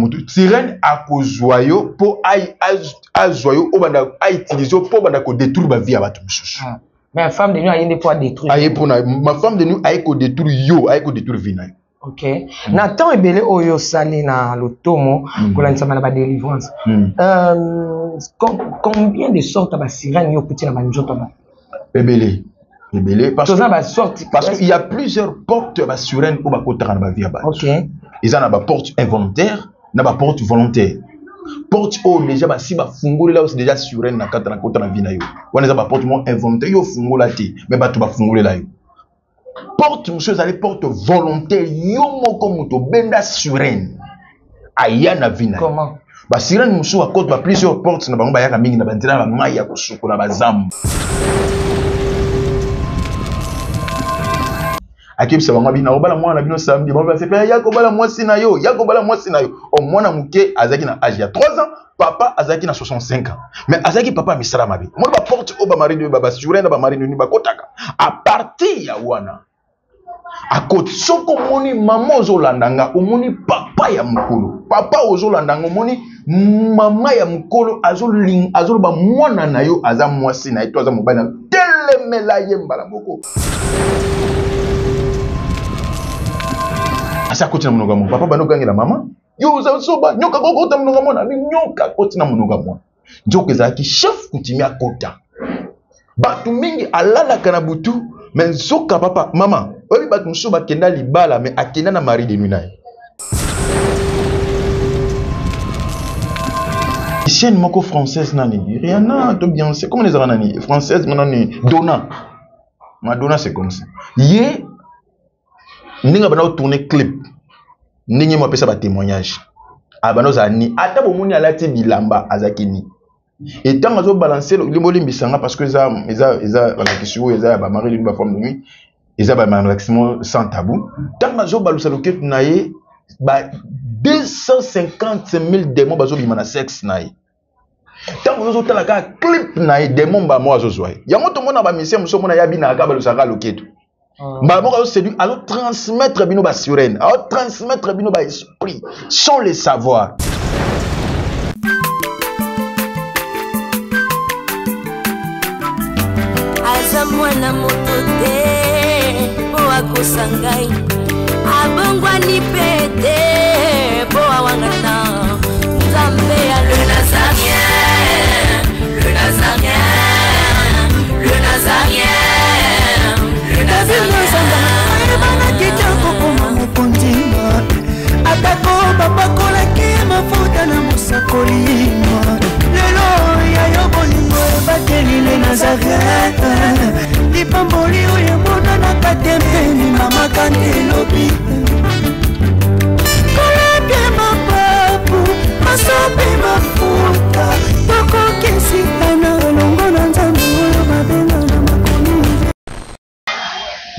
motu. Sirène akozwa yo mpo azwa yo, obanda autilize yo mpo obanda kodétruire bavie ya bato mosusu. Ah. Mais femme de nuit aye nde mpo adétruire. Aye mpona ma femme de nuit aye kodétruire yo, aye kodétruire vie na yo. Ok. Na temps ebele oyo osali na lotomo, kolandisama na badélivrance, combien de sortes ya basirène yo okuti na banzoto ba? Ebele ebele. Toza basorte. Parce qu'il y a plusieurs portes ya basirène oyo bakotaka na bavie ya bato. Eza na baporte involontaire na baporte volontaire. Porte oyo déjà basi bafungolela oyo déjà sirène na kati na kota na vie na yo, wana eza baporte moko involontaire, yo ofungola te, mais bato bafungolela yo. Porte mosusu ezali porte volontaire, yo moko moto obenda sirène aya na vie na yo. Basirène mosusu bakota ba plusieurs porte na bango, bayaka mingi na banzela ya bamai ya kosukola, bazambu. Akebisa bango abina kobala mwana na bino samedi, bango basepela, ya kobala mwasi na yo, ya kobala mwasi na yo. O mwana moke azalaki na age ya 3 ans, papa azalaki na 65 ans, mais azalaki papa ya misala mabe. Moni baporte oyo bamari de basirène na bamari nini bakotaka à partir ya wana akoti. Soki omoni mama ozolanda nga, omoni papa ya mokolo, papa ozolanda nga, omoni mama ya mokolo azoloba mwana na yo aza mwasi na ye to aza mobali na yo, telemela ye mbala moko. Asi akoti na monoko ya mwana. Papa banda okangela mama, yo oza zoba, nyoka kokota monoko ya mwana. Abi nyoka akoti na monoko ya mwana, nzoka ezalaki chef coutumier akota. Bato mingi alalaka na butu, me nzoka papa mama oyebi bato mosusu bakenda libala, me akenda na mari de nuit na ye. Chaîne moko française nani, Rihanna to Beyoncé, comment ezalaka nani française nani, Donna, Madonna, c'est comme ça. Ye ndenge abanda kotourne clip, ndenge mo apesa batémoignage, abanda ozala ni ata bomoni alati bilamba, azalaki ni etango azobalanse. Bolimbisanga parce que eza eza eza balakisi oyo eza ya bamari de nuit, bafemme de nuit, eza balakisi mo sans tabou. Ntango azobalusa loketu na ye, ba 250 000 démons bazobima na sexe na ye. Ntango ozotala kaka clip na ye, démon mbala moko azozwa ye. Yango tomona bamisien mosusu, omona ye abinaka, balusaka loketu mbala moko, azoséduire, azotransmettre bino basirène, azotransmettre bino baesprit sans le savoir. Aza mwana moto te mpo akosa ngai, abongwani mpe te mpo awangana Nzambe ya le Nazarien, le Nazarien, le Nazarien, le Nazarien. Ayebanaki te kokoma mokonzi, atako bapakolaki mafuta na mosakoli. Lelo ya yo bolingo ebateli le Nazaret, lipamboli oyo emonanaka te mpeni mama kandi elobi kolapie mapapu masopi mafuta, tokokesitana elongo na Nzambe oyo babenga na makomi.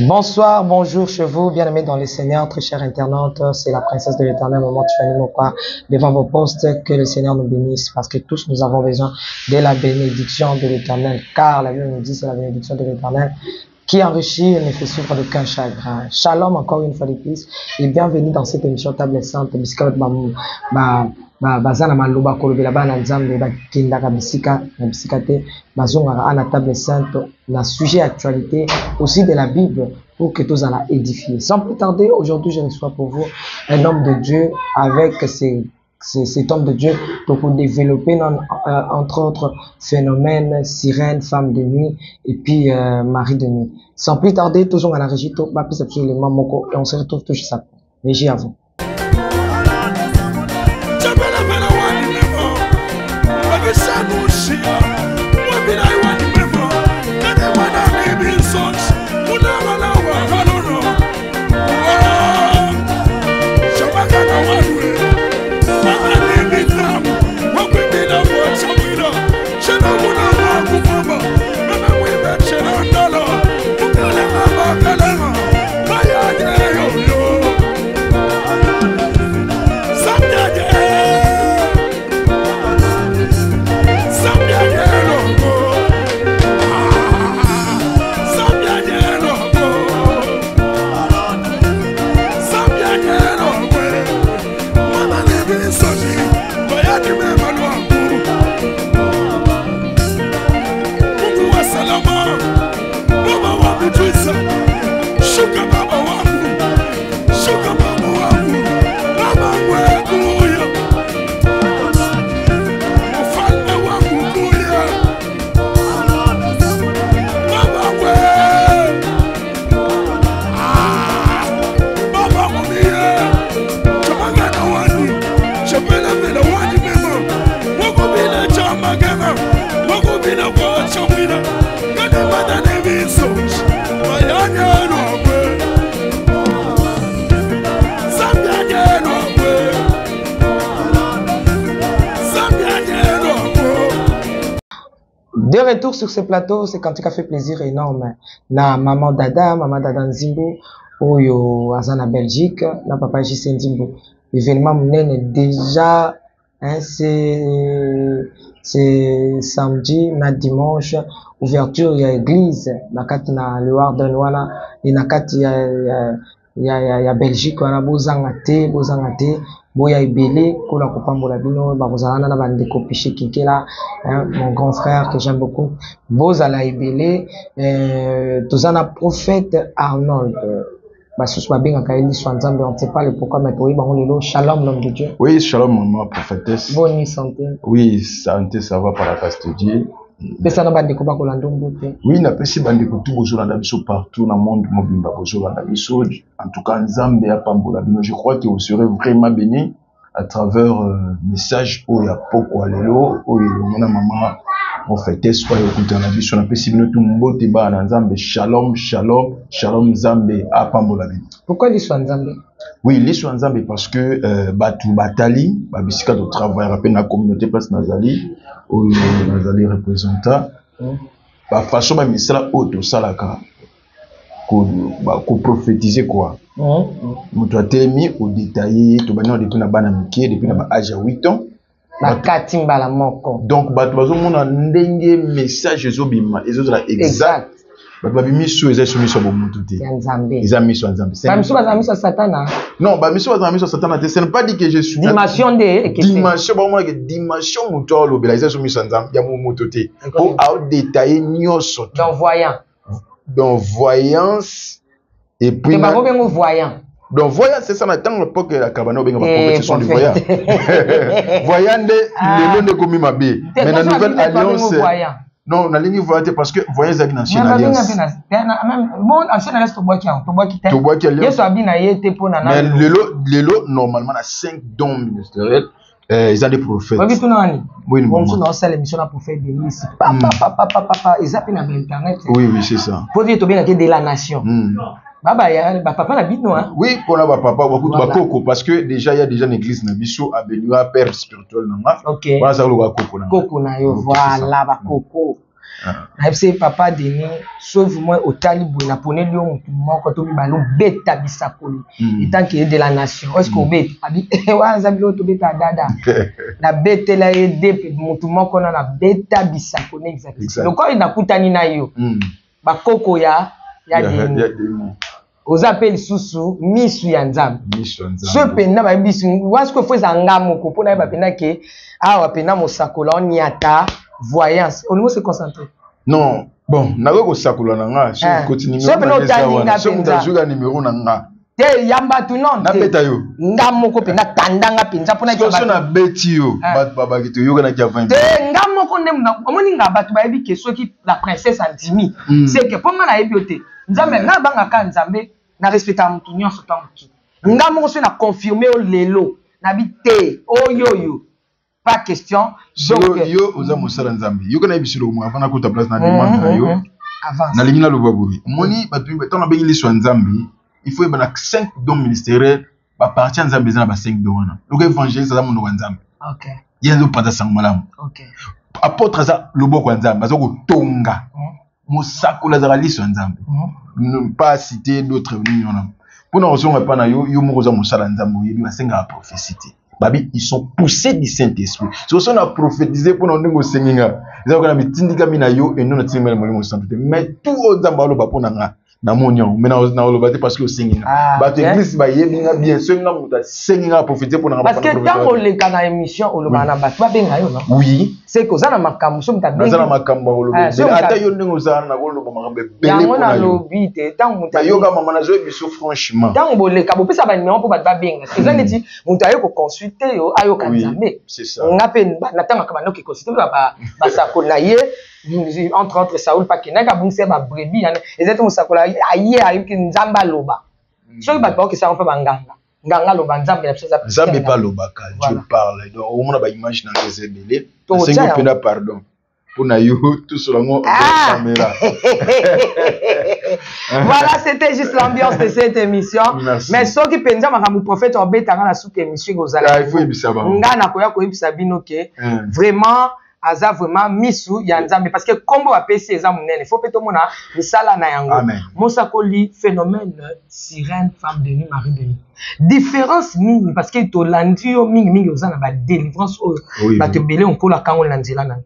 Bonsoir, bonjour chez vous, bien-aimés dans le Seigneur, très chers internautes, c'est la princesse de l'Éternel, maman Tiffany Mokwa, devant vos postes. Que le Seigneur nous bénisse, parce que tous nous avons besoin de la bénédiction de l'Éternel, car la Bible nous dit c'est la bénédiction de l'Éternel qui enrichit et ne fait souffrir d'aucun chagrin. Shalom encore une fois de plus, et bienvenue dans cette émission Table Sainte, bisika ba, ba, ba, baza na maloba kolobela bana Nzambe, bakendaka bisika na bisika te, bazongaka à la Table Sainte, la sujet actualité aussi de la Bible pour que tous la édifier. Sans plus tarder, aujourd'hui je reçois pour vous un homme de Dieu avec cet homme de Dieu pour développer non, entre autres phénomènes, sirène, femme de nuit et puis mari de nuit. Sans plus tarder, toujours à la régie, tout, bah, absolument moko, et on se retrouve tout juste après. Régie à vous. De retour sur ce plateau, c'est quand a fait plaisir énorme. Na maman Dada Nzimbu, oyo aza na Belgique, na papa JC Nzimbu. Événement monene déjà, hein, c'est samedi na dimanche, ouverture ya église na kati na Leeuwarden wana et na kati ya Belgique wana. Bozanga te, bozanga te, boya ebele kola kopambola bino. Bakozala na bandeko Piché Kinkela, hein, mon grand frère que j'aime beaucoup. Bozala ebele. Toza na prophète Arnold, basusu babengaka ye liso ya Nzambe, on ne sait pas le pourquoi, mais toyebi bango lelo. Shalom, l'homme de Dieu. Oui, shalom, maman prophétesse. Bonne santé? Oui, santé, ça va, par la grâce de Dieu. Pesa na bandeko bakolanda mbote. Oui, napesi bandeko tu bozolanda biso partout na monde mobimba, bozolanda biso. En tout cas, Nzambe apambola bino. Je crois que vous serez vraiment bénis à travers message oyo ya pokwa lelo, oyo elongo na mama prophétesse oyo okutana na biso. Napesi bino tu mbote, bana na Nzambe. Shalom, shalom, shalom. Nzambe apambola bino. Pourquoi liso ya Nzambe? Oui, liso ya Nzambe parce que bato batali babisika totravaillera mpe na communauté place nazali, oyo nazali représentant, bafaçon bamisala oyo tosalaka, koprophétiser quoi. Moto atelemi odétaille, tobandi na depuis na bana mike, depuis na baage ya 8 ans. Bakati mbala moko. Donc bato bazomona ndenge message ezobima, ezozala exact. Bato babimiso eza so miso ya bomoto te. Ya Nzambe. Eza miso ya Nzambe. Bamiso bazala miso ya Satana. Non, bamiso bazala miso ya Satana te. Ce n'est pas dit que je suis Dimension nde ekese. Dimension, baomonaka dimension. Moto alobela eza so miso ya Nzambe ya moto te, po aodétaille nyonso. Donc voyant. Donc voyance et puis te bango bengo voyant. Donc voyant, c'est ça. Na ntango époque ya kabana, obenga baprophète, ce sont des voyants. Voyant nde lelo nde ekomi mabe, mais na nouvelle alliance, non, nalingi voyant te, parce que voyant ezalaki na ancienne alliance. Bon, ancienne alliance, tobwaki yango, tobwaki te. Tobwaki alliance. Yesu abi na ye te mpo na Mais lelo, lelo normalement na 5 dons ministériels, eza des prophètes. Oyebi tuna wani? Oui. Mosusu na osala émission na prophète Denis, papa papa papa, eza mpe na bainternet. Oui, c'est ça. Po vie tobengaki de la nation, baba ya bapapa na bino, hein. Oui, mpona bapapa bakutu, bakoko, parce que déjà il y a déjà une église na biso abeniwa père spirituel na nga. Wana azaka lokola koko na nga. Koko na yo. Ok, c'est ça. Voilà, bakoko. Ah. Nayebisi papa Denis, sauve moi, otali boye, naponeli yo motu moko to mibale obeta bisakoli etant que de la nation. Est ce que obeta abi wana eza biloko tobeta dada? Nabetela ye de motu moko na nabeta bisakoli exact. Lokola nakutani na yo, bakoko ya Denis, Ya Denis. Oza mpe lisusu misu ya Nzambe. Miso ya Nzambe. So mpenza bayebi biso wana sikoyo, fo eza nga moko mpo nayeba mpenza ke awa mpenza mosakola oniata voyance, olingi ose concentre. Non, bon, nakoki kosakola na nga so Ah. okoti So numéro pena na nga eza otali wana. nga So moto mpenza. azwika numéro na nga. Te, yamba tu non te. Nabeta yo. Nga moko mpenza, tandanga mpenza mpona So nabeti yo, Ah. bato babaki toyokanaki avant. Te, nga moko nde omoni nga, bato bayebi ke soki la princesse andimi, c'est que mpo nga nayebi yo te. Nzambe nga nabangaka Nzambe, na respectaka motu nyonso to motu. Nga moko soki na confirme yo lelo, nabi te oyo oyo pas question. Donc yo yo oza mosala Nzambe, yoka nayebi biso lokomo avant nakota place na demande na yo. Avance. Nalingi naloba boye, omoni bato ntango nabengi liso ya Nzambe, il faut yeba na 5 dons ministériels, baparti ya Nzambe eza na ba 5 dons wana. Lokola évangéliste aza monoko ya Nzambe, ye azopanza sango malamu. Apôtre aza loboko ya Nzambe, aza kotonga. Mosakoli azalaka liso ya Nzambe. Ne pas citer d'autres nini wana mpona kozonga epai na yo. Yo moko oza mosala ya Nzambe, oyebi basengaka prophétie te. Babi ils sont poussés du saint esprit soki so na prophétise mpona ndenge osengi nga, eza koka na mitindikami na yo eno natindikami na Molimo Santu te. Mais tout oyo Nzambe aloba mpo na nga, namoni yango, mais naoloba te parce que osengi nga. Bato église bayebi nga bien, soki nga moto asengi nga prophétise mpo na nga, Parce que ntango oleka na émission, olobaka na bato babenga yo, non? Oui. C'est que oza na makambo so moto Naza na abengi. makambo ya koloba Ah, so ebele. Ata yo ndenge ozala na koloba makambo ebele Yango mpo na yo. nalobi te, ntango moto Nayoka mama, nazoyebi biso franchement. Ntango boleka, bopesa banimero mpo bato babenga, eza neti moto aye koconsulte yo, ayoka Nzambe. C'est ça. Nga mpe natangaka bandoki consulte basakoli na ye, entre autres Saul mpe akendaki abungisi babrebis yana. Eza te mosakoli aye ayoki Nzambe aloba. Soki bato baokesaka mpe banganga, nganga aloba, Nzambe na biso eza Nzambe mpe alobaka. Voilà. Dieu parle. Donc omona baimage na nga eza ebele. Tokotia Nasengi yango. mpena pardon mpona yo, tosola ngo Ah! caméra. Voilà, c'était juste l'ambiance de cette émission. Merci. Mais soki mpenza makambo prophète obetanga na suka émission ekozala, Ah, il faut yebisa bango. nga nakoya koyebisa bino ke Hein. vraiment. Aza vraiment misu ya Nzambe parce que kombo bapesi eza monene, faut mpe tomona misala na yango. Amen. Mosakoli, phénomène sirène, femme de nuit, mari de nuit, différence nini? Parce que tolandi yo mingimingi, oza na badélivrance oyo bato ebele onkolo akangoli na nzela na yo.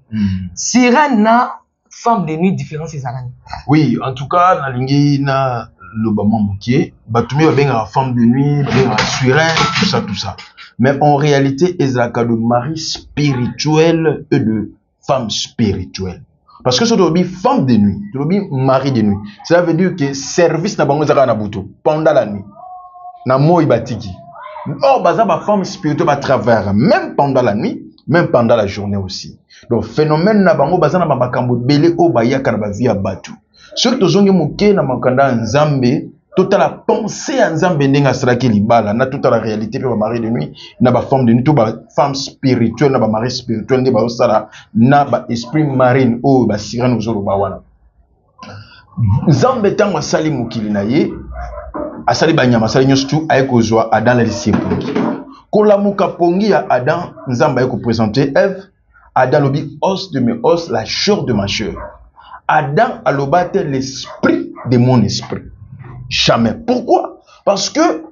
Sirène na femme de nuit, différence ezala nini? Oui, en tout cas nalingi na loba mwa moke. Bato mingi babengaka femme de nuit, babengaka sirène, tout ça, tout ça, mais en réalité ezalaka de mari spirituel et de femme spirituelle, parce que soki tolobi femme de nuit, tolobi mari de nuit, cela veut dire que service na bango ezalaka na butu, pendant la nuit. Na moi batiki. Or baza bafemme spirituelle, batravaillaka même pendant la nuit, même pendant la journée aussi. Donc phénomène na bango, baza na bamakambo ebele oyo bayaka na bavie ya bato. Soki tozongi moke na makanda ya Nzambe, totala pensée ya Nzambe ndenge asalaki libala na totala réalité mpe bamari de nuit na bafemme de nuit to bafemme spirituelle na bamari spirituel nde bazosala na baesprit marine oyo basirène ozoloba wana. Nzambe, ntango asali mokili na ye, asali banyama, asali nyonso tu, aye kozwa Adam na lisie pongi. Kolamuka pongi ya Adam, Nzambe aye koprésenter Eve. Adam alobi: "Os de mes os, la chair de ma chair." Adam aloba te "l'esprit de mon esprit", jamais. Pourquoi? Parce que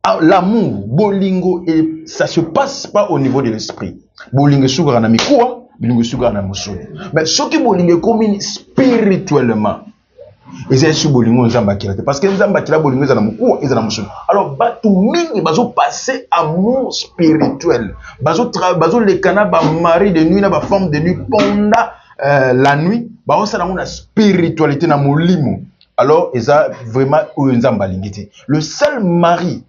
ah, l'amour, bolingo, et ça se passe pas au niveau de l'esprit. Bolingo esukaka na mikuwa, bolingo esukaka na mosuni. Mais soki bolingo ekomi spirituellement, eza esu bolingo Nzambe akela te, parce que Nzambe akela bolingo eza na mokuwa, eza na mosuni. Alors bato mingi bazopasse amour spirituel, bazoleka na bamari de nuit na bafemme de nuit pendant la nuit, bazosala yango na spiritualité, na molimo. Alors eza vraiment oyo Nzambe alingi te. Le seul mari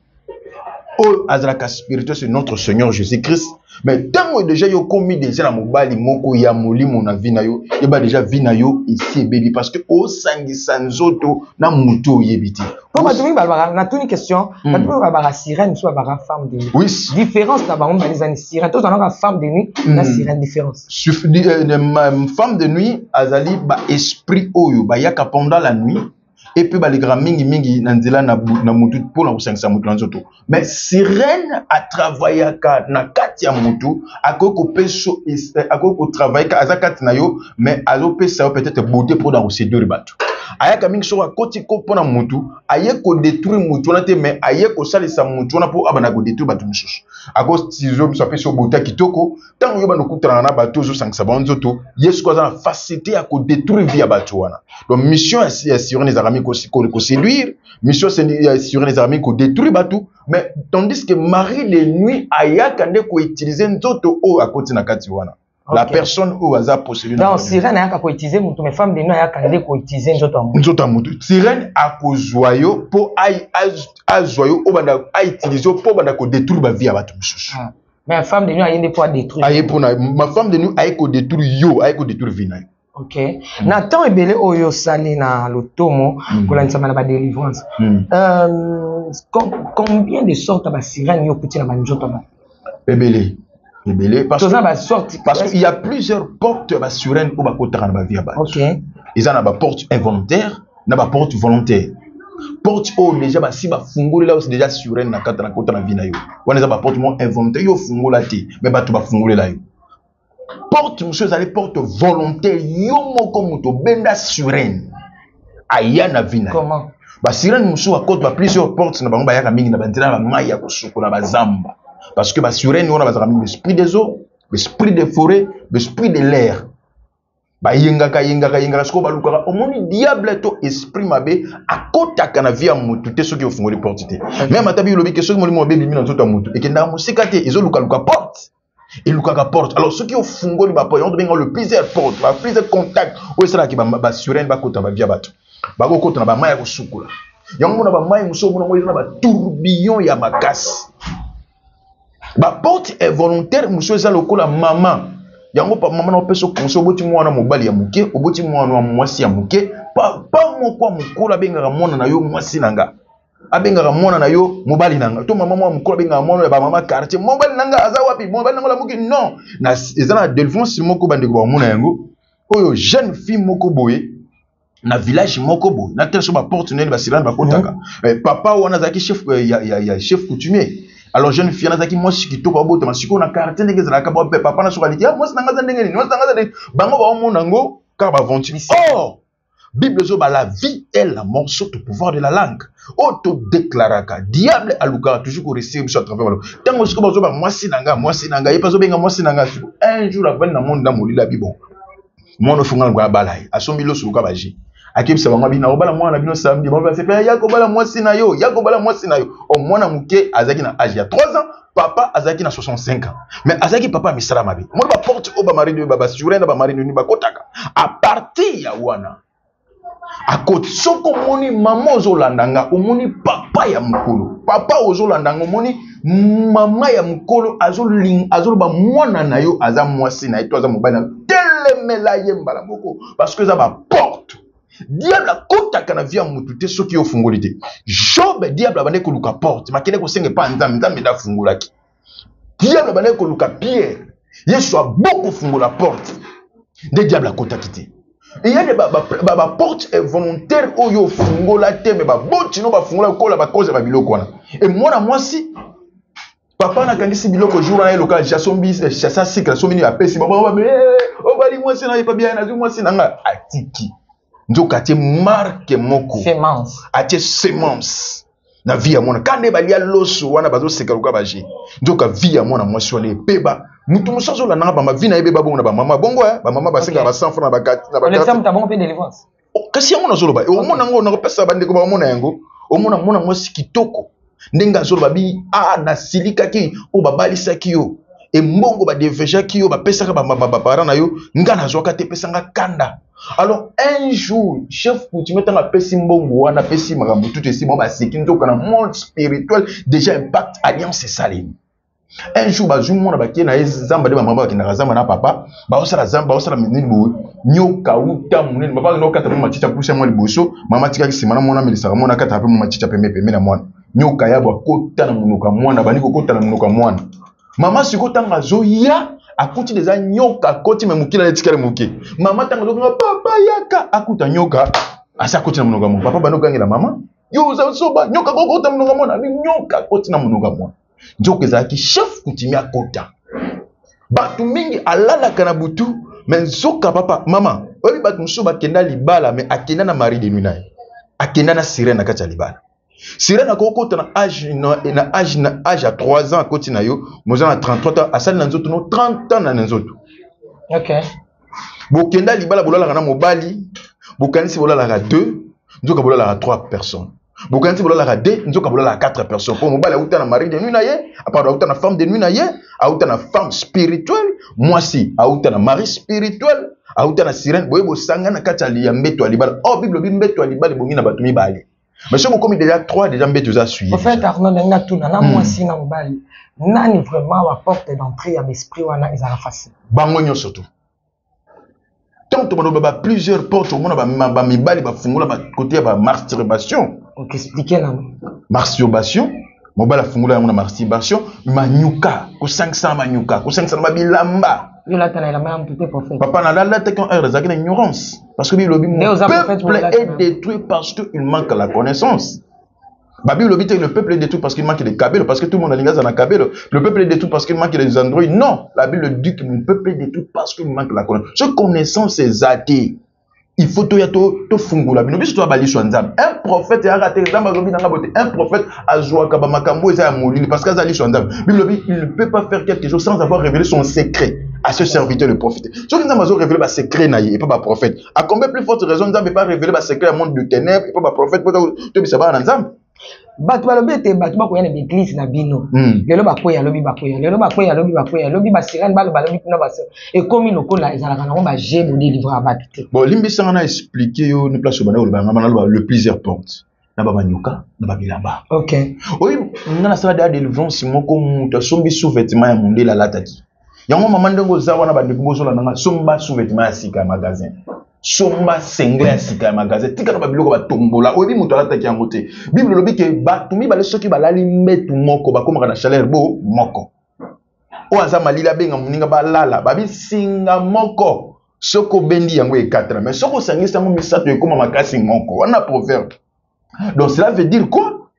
oyo azalaka spirituel, c'est notre Seigneur Jésus Christ. Mais ntango déjà yo okomi déjà na mobali moko ya molimo na vie na yo, yeba déjà vie na yo esi ebebi, parce que osangisa nzoto na motu oyebi te. Po bato mingi balobaka, natuni question, bato mingi balobaka sirène, mosusu balobaka femme de nuit. Différence na bango mibale ezani? Sirène, tozalaka femme de nuit na sirène, différence? Femme de nuit azali baesprit oyo bayaka pendant la nuit et puis balekaka mingimingi na nzela na motu mpona kosangisa motu na nzoto. Mais sirène atravaillaka na kati ya motu, akoki kopesa, akoki kotravaille, aza kati na yo, mais azopesa yo peut-être beauté mpona koséduire bato. Ayaka mingi, soki akoti ko mpona motu, aye kodétruire motu wana te, mais aye kosalisa motu wana mpo abanda kodétruire bato mosusu. Akotizo miso, apesi yo beauté ya kitoko. Ntango yo banda okutana na bato, ozosangisa bango nzoto, ye sikoyo aza na facilité ya kodétruire vie ya bato wana. Donc mission ya sirène ezalaka mingi koséduire, mission ya sirène ezalaka mingi kodétruire bato. Mais tandis que mari de nuit ayaka nde koutiliser nzoto oyo akoti na kati wana, la personne oyo aza possédé. Donc sirène ayaka koutiliser motu, mais femme de nuit ayaka nde koutiliser nzoto ya motu. Nzoto ya motu. Sirène akozwa yo mpo azwa yo, obanda autiliser yo mpo obanda kodétruire bavie ya bato mosusu. Ah. Mais femme de nuit aye nde mpo adétruire. Aye mpona ma femme de nuit aye kodétruire yo, aye kodétruire vie na yo. Ok, na temps ebele oyo osali na lotomo, kolandisama na badélivrance, combien de sorte ya basirène yo okuti na banzoto ya bato? Ebele, ebele. Parce Toza basorte. Parce qu'il y a plusieurs portes basirène oyo bakotaka na bavie ya bato. Eza na baporte involontaire na baporte volontaire. Porte oyo déjà basi bafungolela oyo déjà sirène na kati na kota na vie na yo, wana eza baporte moko involontaire, yo ofungola te, mais bato bafungolela yo. Porte mosusu ezali porte volontaire, yo moko moto obenda sirène aya na vie na yo. Comment? Basirène mosusu bakota ba plusieurs portes na bango. Bayaka mingi na banzela ya bamai ya kosukola, bazamba, parce que basirène wana bazalaka mingi l'esprit des eaux, l'esprit des forêts, l'esprit de l'air. Bayengaka, yengaka, yengaka. Sikoyo balukaka, omoni, diable to esprit mabe akotaka na vie ya motu te soki ofungoli porte te. Même ata bilobi ke soki molimo mabe ebimi na nzoto ya motu, ekendaka mosika te, ezolukaluka porte, elukaka porte. Alors soki ofungoli baporte, yango tobenga le plusieurs porte, ba plusieurs contact oyo esalaka basirène bakota bavie ya bato. Bakokota na bamai ya kosukola. Yango mona bamai mosusu, omona yango eza na batourbillon ya makasi. Baporte involontaire mosusu eza lokola mama. Yango mama na opesa conseil: oboti mwana mobali ya moke, oboti mwana wa mwasi ya moke, pa moko ya mokolo abengaka mwana na yo "mwasi na nga", abengaka mwana na yo "mobali na nga", to mama mwa mokolo abengaka mwana ya bamama quartier: "Mobali na nga aza wapi? Mobali na nga lamuki?" Non, eza na délivrance moko, bandeko bamona yango oyo, jeune fille moko boye na village moko boye, na tel so baporte nene basirène bakotaka. Papa wana azalaki chef ya chef coutumier. Alors jeune fille azalaki mwasi kitoko, abotama sikoyo na quartier ndenge ezalaka, bape papa na soki aliki: "Ah, mwasi na nga aza ndenge nini? Mwasi na nga aza ndenge." Bango baomona yango kaka baaventure. Or Bible ezoba: la vie et la mort sont au pouvoir de la langue. Oyo todéclaraka, diable alukaka toujours koréussir biso à travers balo. Ntango sikoyo bazoba mwasi na nga, mwasi na nga, ye mpe azobenga mwasi na nga. Siko un jour avandi na monde na molili, abi: "Bon, mwana ofunga na abala ye." Asombi loso luka baje, akebisa bango, abi: "Nakobala mwana na bino samedi." Bango basepe: "Ya kobala mwasi na yo, ya kobala mwasi na yo." O mwana moke azalaki na age ya 3 ans, papa azalaki na 65 ans, mais azalaki papa ya misala mabe. Mona baporte oyo bamari de basure na bamari nini bakotaka à partir ya wana akoti. Soki omoni mama ozolanda nga, omoni papa ya mokolo, papa ozolanda nga, omoni mama ya mokolo azoloba mwana na yo aza mwasi na ye to aza mobali na yo, telemela ye mbala moko, parce que eza baporte diable akotaka na vie ya motu te soki yo ofungoli te. Job, diable abandaki koluka porte, makende kosenga epa Nzambe, Nzambe nde afungolaki. Diable abandaki koluka Pierre, Yesu abokofungola porte nde diable akotaki te. Eya de baporte involontaire oyo ofungola te, me baboti no bafungola kola bacause ya babiloko wana. E mwana mwasi, papa nakangisi biloko jour wana, ye lokola asombi chasa sikre, asombi nini, apesi bango: "Obali mwasi na ye pabia, nazwi mwasi na nga." Atiki nzoka atie marque moko. Semence. Atie semence na vie ya mwana. Ka nde balia loso wana, bazoseka lokola baje, nzoka vie ya mwana mwasi wana ebeba. Mutu mosusu azolandanga, bama vie na ye ebeba bongo na bamama bongo, bamama basengaka ba 100 francs na bakati na olekisa moto abongo mpe délivrance. Oh, kasi yango nazoloba, omona yango, nakopesa bandeko baomona yango. Omona mwana mwasi kitoko ndenge azoloba bi: "A nasilikaki oyo babalisaki yo, embongo badevejaki yo, bapesaka baparent na yo, nga nazwaka te, epesanga kanda." Alors un jour chef coutumier, ntango apesi mbongo wana, apesi makambo tutu, esi bango baseki, nzoka na monde spirituel déjà impact alliance esalemi. Un jour bazwi mwana, bakie na ye zamba nde bamama bakendaka zamba na papa, baosala zamba, baosala nini boye, nyoka uta monene. Papa akenda kokata mwa matiti, apusi mwa liboso, mama atikaki nsima na mwana, amelisaka mwana, akataka mpe mwa matiti pembe pembe na mwana. Nyoka yabo akota na monoko ya mwana, bandi kokota na monoko ya mwana. Mama sikoyo ntango azoya, akuti deja nyoka akoti, me mokili etikali moke. Mama ntango azokanga: "Papa, yaka," akuta nyoka asi akoti na monoko ya mwana. Papa bandi okangela mama: "Yo oza soba, nyoka kokota monoko ya mwana." Abi nyoka akoti na monoko ya mwana, nzoka ezalaki chef coutumier akota. Bato mingi alalaka na butu, me nzoka papa mama oyebi, bato mosusu bakenda libala, me akenda na mari de nuit na ye, akenda na sirene na kati ya libala. Sirene akokota na age ya 3 ans, akoti na yo moza na 33 ans, asali na nzoto no 30 ans na nzoto. Bokenda libala, bolalaka na mobali, bokanisi bolalaka 2, nzoka bolalaka 3 personnes. Bokanisi bolalaka 2, nzoka bolalaka 4 personnes, mpo mobali auta na mari de nuit na ye, pardon, auta na femme de nuit na ye, auta na femme spirituelle, mwasi auta na mari spirituel, auta na sirène. Boye bosanga na kati ya mbeto ya libala. Or Bible elobi mbeto ya libala ebongi na bato mibale, mais soki bokomi déjà 3, déjà mbeto eza suye. Au fait, Arnaud, ndenge natuna na mwasi na mobali, nani vraiment baporte d'entrée ya baesprit wana ezalaka facile? Bango nyonso tu. Ntango tobanda ba plusieurs portes, omona bamibali bafungola bakote ya bamasturbation. Ok, explique nano. Masturbation, mobali afungola yango na masturbation, manyuka, kosangisa na manyuka, kosangisa na babilamba. Yo olata na elamba ya motu te, prophète. Papa, nalataki heure ezalaki na ignorance, parce que bilobi Nde mon oza prophète, peuple olata est na- détruit parce que il manque la connaissance. Babi lobi te le peuple est détruit parce qu'il manque de cabelo, parce que tout le monde alingi aza na cabelo, le peuple est détruit parce qu'il manque des androïdes. Non, la Bible dit que mon peuple est détruit parce qu'il manque la connaissance. Ce connaissance eza te, il faut toya tofungola bino. Biso toya baliso ya Nzambe. Un prophète eyaka te Nzambe alobi nanga bote. Un prophète azwaka bamakambo eza ya molili parce que aza liso ya Nzambe. Bible lobi: il ne peut pas faire quelque chose sans avoir révélé son secret à ce serviteur le prophète. Soki Nzambe azo révélé basecret na ye epa baprophète, à combien plus forte raison Nzambe epa révélé basecret ya monde de ténèbres epa baprophète, po tobisa bana na Nzambe? Bato balobi ete bato bakoya na baeglise na bino lelo, bakweya lobi, bakweya lelo, bakweya lobi, bakweya lobi, basirane baloba lobi kuna, basirane ekomi lokola ezalaka nango baje bodélivre ya bato te. Bon, limbisanga na expliquer yo ni place obanda koloba nga, naloba le plusieurs portes na bamanyoka na babilamba. Oyo nga nasala deya délivrance moko, moto asombi sous-vêtement ya mondele, alataki yango. Mama, ndenge oza wana, bandeko bozolanda nga, somba sous-vêtement ya sika ya magasin, somba singlet ya sika ya magasin, tika na babiloko batombola. Oyebi moto alataki yango te. Bible elobi ke bato mibale soki balali mbetu moko, bakomaka na chaleur bo moko. Oyo aza malili abenga moninga, balala babisinga moko. Soki obendi yango, ekatana, mais soki osangisi yango misato, ekóma makasi moko. Wana proverbe. Donc cela veut dire quoi?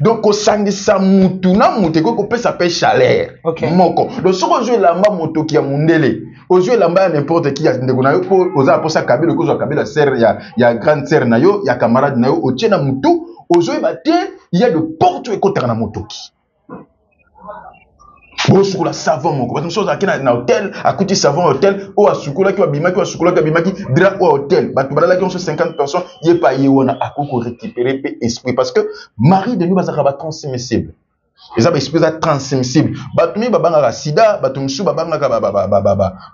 Donc kosangisa mutu na mutu ekoki kopesa mpe chaleur moko. Donc soki ozwi elamba motoki ya mundele, ozwi elamba ya n'importe qui ya ndeko na yo, mpo oza na mposa kabelo, okozwa kabelo ya sœur, ya grande sœur na yo, ya camarade na yo, otie na mutu, ozoyeba te ya de porte oyo ekotaka na motoki. Bosukola savon moko, bato mosusu azalaki na hotel, akuti savon ya hotel oyo asukolaki, oyo abimaki, oyo asukolaki, abimaki drap oyo hotel, bato balalaki nyonso 50 personnes, ye pa ye wana akoki korécupérer mpe esprit, parce que mari de nuit bazalaka batransmissible, eza baesprit eza transmissible. Bato mingi babangaka sida, bato mosusu babangaka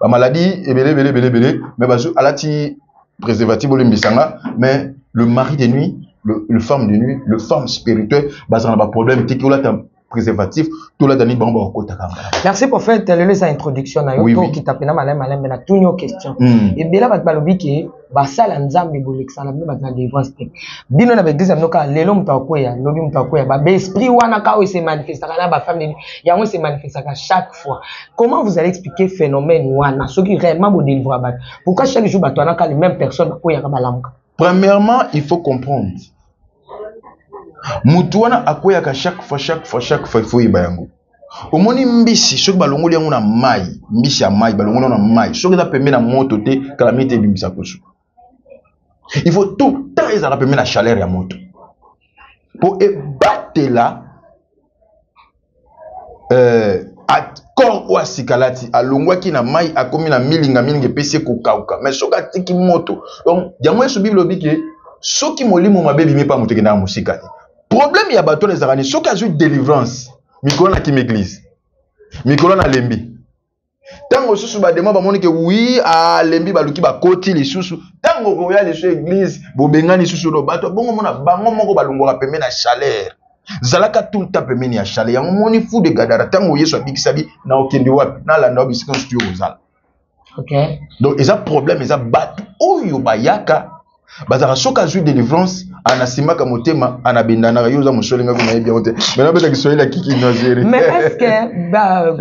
bamaladie ebele ebele ebele ebele, mais bazo alati préservatif, bolimbisanga, mais le mari de nuit, le femme de nuit, le femme spirituelle, bazala na baproblème te. Olata préservatif, tolata nini, bango bakokotaka. Merci, prophète. Lelo eza introduction na yo. Tokita mpena maleme malembe na tuni yo question. Ebele bato balobi ke basala Nzambe bolekisa na bino bato na délivrance te, bino na baeglise na bino kaka lelo moto akweya, lobi moto akweya, baesprit wana kaka oyo ese manifestaka na bafemme de nuit, yango ese manifestaka chaque fois. Comment vous allez expliquer phénomène wana? Soki réellement bodélivra bato, pourquoi chaque jour bato wana kaka, les mêmes personnes, bakweyaka, balamuka? Premièrement, il faut comprendre, mutu wana akweyaka chaque fois, chaque fois, chaque fois, il faut yeba yango. Omoni mbisi, soki balongoli yango na mai, mbisi ya mai, balongoli yango na mai, soki eza pembe na moto te, kala mingi te ebimisa kosu. Il faut tout le temps ezalaka pembe na chaleur ya moto mpo ebatela corps oyo asika alati, alongwaki na mai, akomi na milinga milinga, epesi ye kokauka. Mais soki atiki moto, donc yango Yesu, Bible olobi ke soki molimo mabe ebimi mpa moto, ekendaka mosika te. Problème ya bato wana ezalaka nini? Soki azwi délivrance, mikolo nakimi église, mikolo nalembi, ntango mosusu badémon bamoni ke wi alembi, baluki bakoti lisusu. Ntango koya lisusu église, bobengani lisusu. Do bato bongo mona bango moko balongwaka pembe na chaleur. Zalaka tout le temps pembeni ya chaleur. Yango moni fou de Gadara, ntango Yesu abikisa bi na okende wapi, nalanda wa bisika nyonso yo kozala. Donc eza problème, eza bato oyo bayaka, bazalaka soki azwi délivrance, anasimaka motema, anabendanaka. Yo oza mosoli, ngai nayebi yango te, mais nabeta kiswahili ya kiki nagéri. Mais est-ce que ba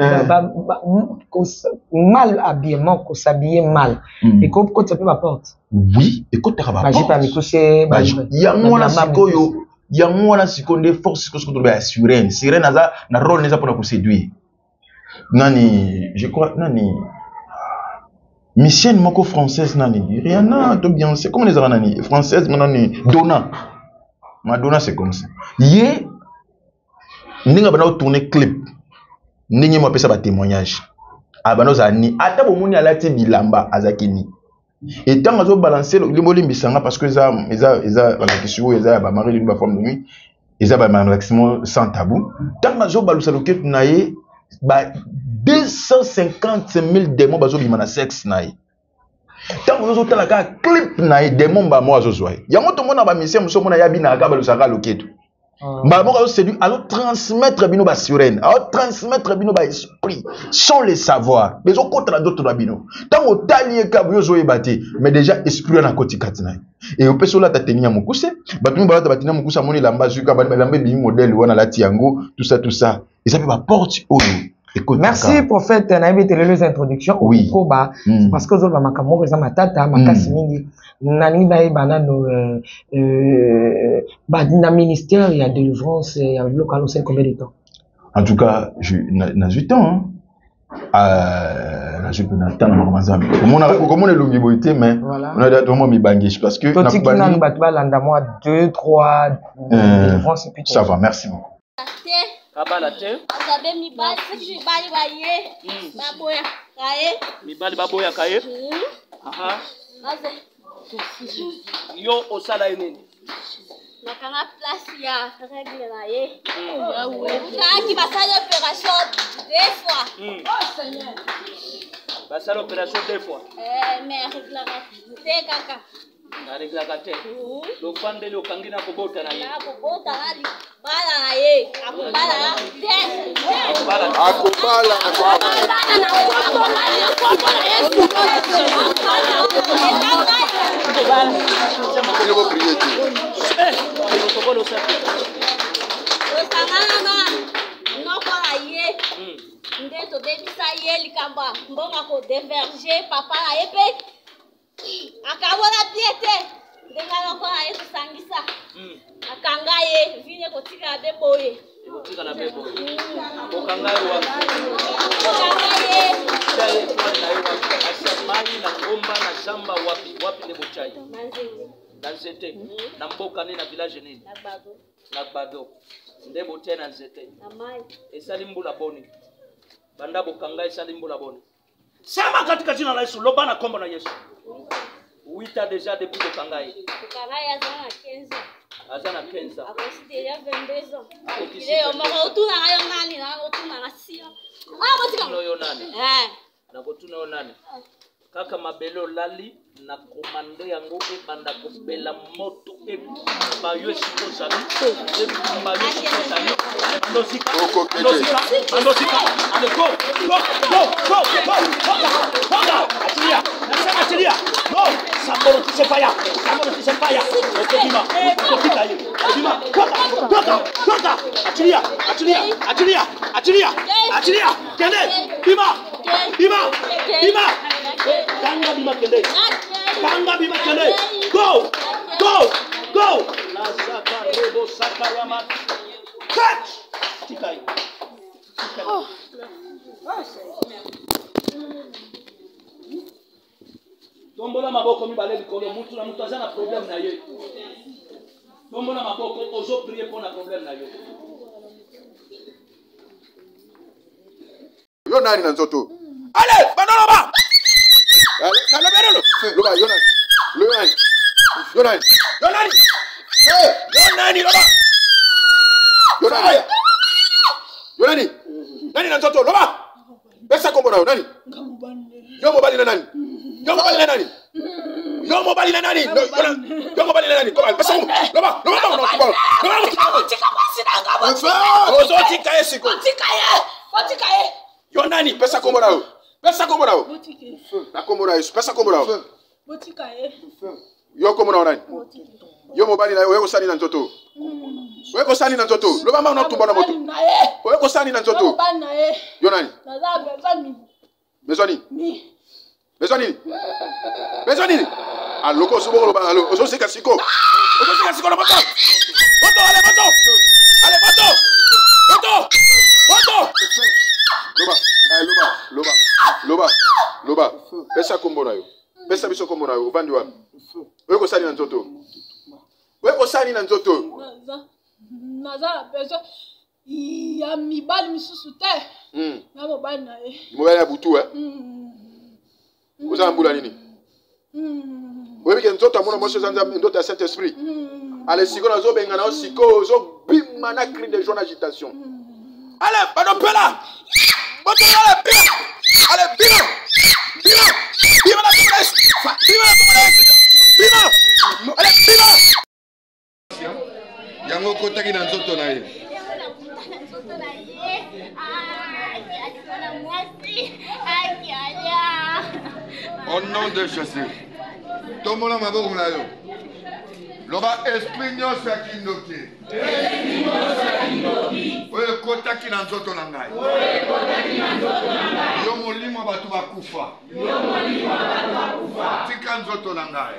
mal habillement, kos'habiller mal, ekokotisa mpe baporte? Oui, ekotaka. Bajupe ya mikuse. Yango wana sikoyo, yango wana sikoyo nde force sikoyo, sikoyo toloba ya sirène. Sirène aza na rôle eza mpona koséduire nani, je crois nani, musicienne moko française, nani, Rihanna to Beyoncé, comment ezalaka, nani, française nani, Donna, Madonna, c'est comme ça. Ye ndenge abanda kotourne clip, ndenge mo apesa batémoignage, abanda ozala ni ata bomoni alati bilamba, azalaki ni etango azobalance bolimbisanga, parce que eza balakisi oyo eza ya bamari de nuit, bafemme de nuit, eza bamalakisi mo sans tabou. Ntango azobalusa loketo na ye, ba 250 000 démons bazobima na sexe na ye. Ntango ozotala kaka clip na ye, démon mbala azozwa ye. Yango tomona bamusicien mosusu, omona ye abinaka, balusaka loketo, mbala moko azoséduire, azotransmettre bino basirène, azotransmettre bino baesprit sans le savoir, bezokota na nzoto na bino. Ntango otali ye kabu, yo ozoyeba te, mais déjà esprit wana akoti kati na ye. E opesi olata tenue ya mokuse, bato mingi balata batenue ya mokuse, amoni elamba, azwi kaka elamba ebimi modèle wana, alati yango, tout ça, tout ça, eza mpe baporte oyo. Merci, prophète. Nayebi ete lelo eza introduction. Okokoba parce que ozoloba makambo moko eza matata makasi mingi. Nalingi nayeba nano na ministère ya délivrance ya biloko wana, osali combien de temps? En tout cas, nazwi temps, nazwi mpe na temps na makambo Nzambe. Okomona elongi boye te, mais onaa mibangishi parce que totiki nanu bato balanda mwa 2 3 délivrance et puis ça va. Merci beaucoup. Abala te. Azabe mibali, soki mibali baye, baboyaka ye. Mibali baboyaka ye. Yo osala ye nini? Nakanga place ya règle na ye. Kaki basali opération deux fois. Basali opération deux fois. Mais areglaka te kaka. Areglaka te. Lofandeli okangi na kobota na ye. Nakobota na libala na ye, akobala te. Akobala. Akobala na kombo na ye, kombo na Yesu. Bino boprier te. Protocole osali. Tosangana na noko na ye nde tobebisa ye likambo ya mbongo, akodévierger papa na ye mpe akabola bien te. Ndenge moko aye kosangisa. Akanga ye vini ekotikala be boye. Ekotikala be boye. Okanga ye wapi? Okanga ye. Tia ye etoile na ye wapi? Asia mai na ngomba na zamba wapi? Wapi nde botya ye? Na nzete. Na nzete. Na mboka nini, na village nini? Na Gbado. Na Gbado. Nde botia na nzete. Na mai. Esali mbula boni? Banda bokanga esali mbula boni? Sema katika jina la Yesu, loba na kombo na Yesu. 8 ans déjà depuis kokanga ye. Kokanga ye aza na 15 ans. Aza na 15 ans. Akosi déjà 22 ans. Akokisi. Yo moko otunaka yo nani na otunaka si. Ah botika. Yo nani? Eh. Nakotuna yo nani? Kaka mabele olali na komande yango ebanda kopela moto ekumba yo esika ozali, ekumba yo esika ozali. Bandosika, bandosika, bandosika. Ale go, go, go, go, go, toka, toka, achilia, nasema achilia. No, samboro tise fire, samboro tise fire. Okobima, okokita ye, obima, toka, toka, toka, achilia, achilia, achilia, achilia, achilia, kende, bima, bima, bima. Kanga bima kende. Kanga bima kende. Go! Go! Go! Lazaka rebo saka yama. Catch! Tika ye. Tika ye. Tombola maboko mibale likolo, mutu na mutu aza na problème na ye. Tombola maboko, ozo prier mpo na problème na yo. Yo nani na nzoto? Allez, banda loba. Nalobi alolo. Loba yo nani? Yo nani? Yo nani? Yo nani? Eh, yo nani loba? Yo nani? Yo nani? Nani na nzoto loba? Pesa kombo na yo nani? Yo mobali na nani? Yo mobali na nani? Yo mobali na nani? Yo mobali na nani? Koba, pesa kombo. Loba, loba, loba, loba. Loba. Ozotika ye sikoyo. Yo nani? Pesa kombo na yo. Pesa kombo na yo. Na kombo na Yesu. Pesa kombo na yo. Yo kombo na yo nani? Yo mobali na yo oye kosali na nzoto. Oye kosali na nzoto. Loba mama na tumba na moto. Oye kosali na nzoto. Yo nani? Besoin nini? Besoin nini? Besoin nini? Aloko ozo bokoloba alo ozoseka siko. Ozoseka siko na moto. Moto ale moto. Ale moto. Moto. Moto. Loba, loba, loba. Loba. Loba. Pesa kombo na yo. Pesa biso kombo na yo. Ovandi wapi? Oye kosali na nzoto. Oye kosali na nzoto. Naza na besoin ya mibali misusu te. Na mobali na ye. Mobali ya butu eh? Oza na mbula nini? Oyebi ke nzoto ya mwana mwasi oza nzoto ya Saint Esprit. Ale sikoyo nazobengana yo sikoyo ozobima na cri de joie na agitation. Ale bado pela. Moto ale bima. Ale bima. Bima. Bima na kombo na Yesu. Bima na kombo na Yesu. Bima. Ale bima. Yango okotaki na nzoto na ye. Au nom de Jésus. Tombola maboko na yo. Loba esprit nyonso ya kindoki. Oyo ekotaki na nzoto na ngai. Yo molimo bato bakufa. Tika nzoto na ngai.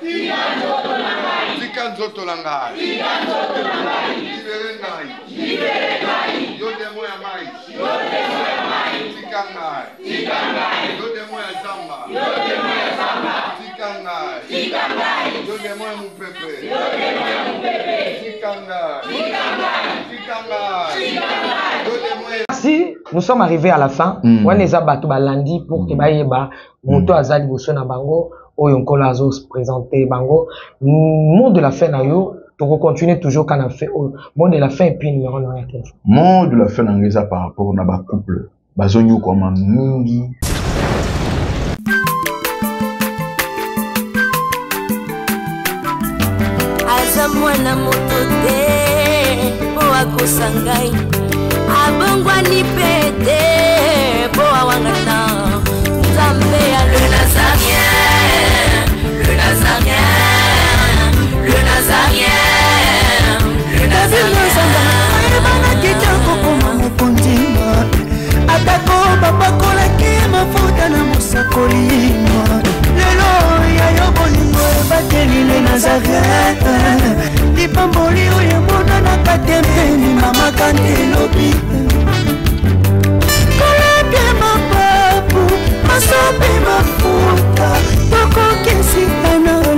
Tika nzoto na ngai. Libere ngai. Yo demo ya mai. Tika ngai. Yo demo ya zamba. Tika ngai. Yo demo ya mopepe. Tika ngai. Tika ngai. Yo demo ya Merci, nous sommes arrivés à la fin. Wana eza bato balandi pour que bayeba moto aza liboso na bango oyo nkolo azo présenter bango. Mot de la fin na yo, toko continuer toujours kana fait oyo. Mot de la fin et puis numéro na ya téléphone. Mot de la fin na eza par rapport na ba couple bazonyokwama mingi. Aza mwana moto te po akosa ngai, abongwani pe te po awangana Nzambe ya le Nazarien, le Nazarien, le Nazarien, le Nazarien. Ayebanaki te kokoma mokonzi, atako bapakolaki mafuta na mosakoli. Lelo ya yo bolingo ebateli le Nazarien. Elengi oyo emonanaka te mpeni mama kante elobi. Kolabie mapapu, masope mafuta, tokokesitana.